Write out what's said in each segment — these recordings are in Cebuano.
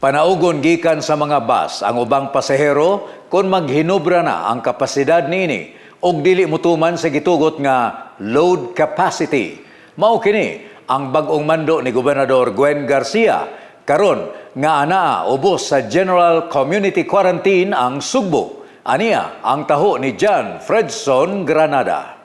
Panaugon gikan sa mga bus ang ubang pasahero kung maghinubra na ang kapasidad niini ug dili mutuman sa gitugot nga load capacity. Mao kini ang bag-ong mando ni Gobernador Gwen Garcia karon nga anaa ubos sa General Community Quarantine ang Sugbo. Ania ang taho ni John Fredson Granada.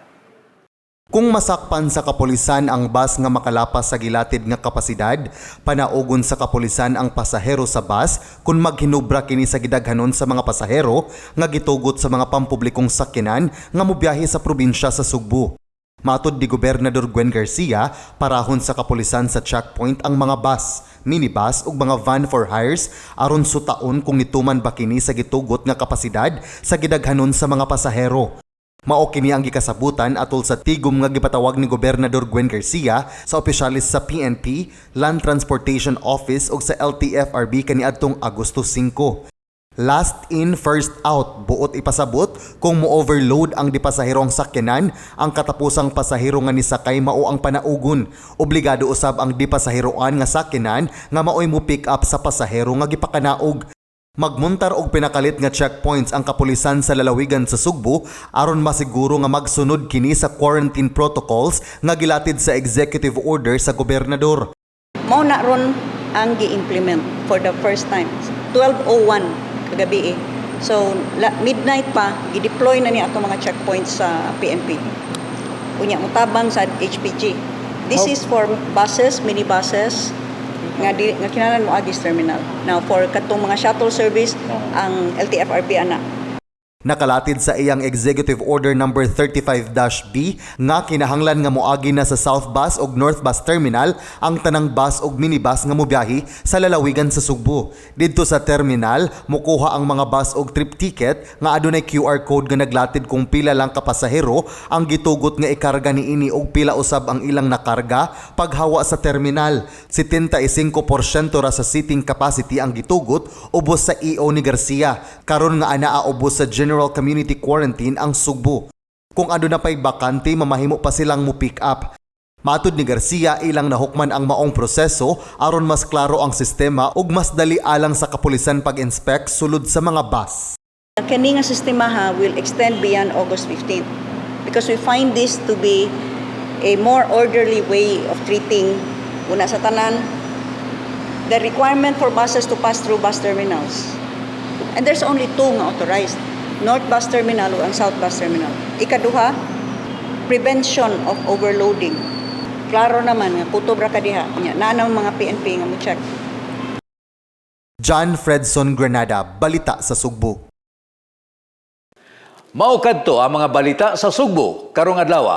Kung masakpan sa kapulisan ang bus nga makalapas sa gilatid nga kapasidad, panaugon sa kapulisan ang pasahero sa bus kung maghinubra kini sa gidaghanon sa mga pasahero nga gitugot sa mga pampublikong sakyanan nga mobiyahe sa probinsya sa Sugbo. Matod ni Gobernador Gwen Garcia, parahon sa kapulisan sa checkpoint ang mga bus, minibus ug mga van for hires aron sutaon kung nituman ba kini sa gitugot nga kapasidad sa gidaghanon sa mga pasahero. Mao kini ang gikasabutan atol sa tigom nga gipatawag ni Gobernador Gwen Garcia sa opisyalis sa PNP, Land Transportation Office ug sa LTFRB kaniadtong Agosto 5. Last in, first out, buot ipasabot kung mo-overload ang dipasaherong sakyanan, ang katapusang pasahero nga nisakay mao ang panaugon. Obligado usab ang dipasaheroan nga sakyanan nga maoy mo pick up sa pasahero nga gipakanaog. Magmuntar og pinakalit nga checkpoints ang kapulisan sa lalawigan sa Sugbo aron masiguro nga magsunod kini sa quarantine protocols nga gilatid sa executive order sa gobernador. Mao na ron ang gi-implement for the first time. 12:01 kagabi eh. So midnight pa gi-deploy na ni ato mga checkpoints sa PNP. Unya mutabang sa HPG. This is for buses, minibuses nga di nga kinahanglan mo agi sa terminal. Now for katong mga shuttle service, ang LTFRB ana. Nakalatid sa iyang Executive Order number 35-B nga kinahanglan nga moagi na sa South Bus ug North Bus Terminal ang tanang bus ug minibus nga mobiyahe sa lalawigan sa Sugbo. Didto sa terminal, mukuha ang mga bus og trip ticket nga adunay QR code nga naglatid kung pila lang ka pasahero ang gitugot nga ikarga niini ug pila usab ang ilang nakarga paghawa sa terminal. 75% ra sa seating capacity ang gitugot, ubos sa EO ni Garcia karon nga anaa ubos sa General Community Quarantine ang Sugbo. Kung aduna pay bakante, mamahimo pa silang mo pick up. Matod ni Garcia, ilang nahukman ang maong proseso aron mas klaro ang sistema ug mas dali alang sa kapulisan pag-inspect sulod sa mga bus. Kani nga sistema ha will extend beyond August 15 because we find this to be a more orderly way of treating, una sa tanan, the requirement for buses to pass through bus terminals. And there's only two nga authorized, North Bus Terminal ug ang South Bus Terminal. Ikaduha, prevention of overloading. Klaro naman nga kutob ra ka diha. Unya, naa na mga PNP nga mo check. John Fredson Granada, Balita sa Sugbo. Mao kadto ang mga balita sa Sugbo karong adlaw.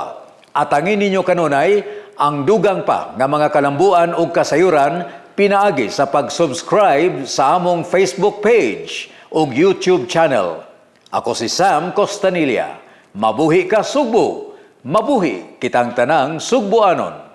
Atangin ninyo kanunay ang dugang pa nga mga kalambuan ug kasayuran pinaagi sa pag-subscribe sa among Facebook page ug YouTube channel. Ako si Sam Costanilla. Mabuhi ka, Sugbo. Mabuhi kitang tanang Sugboanon.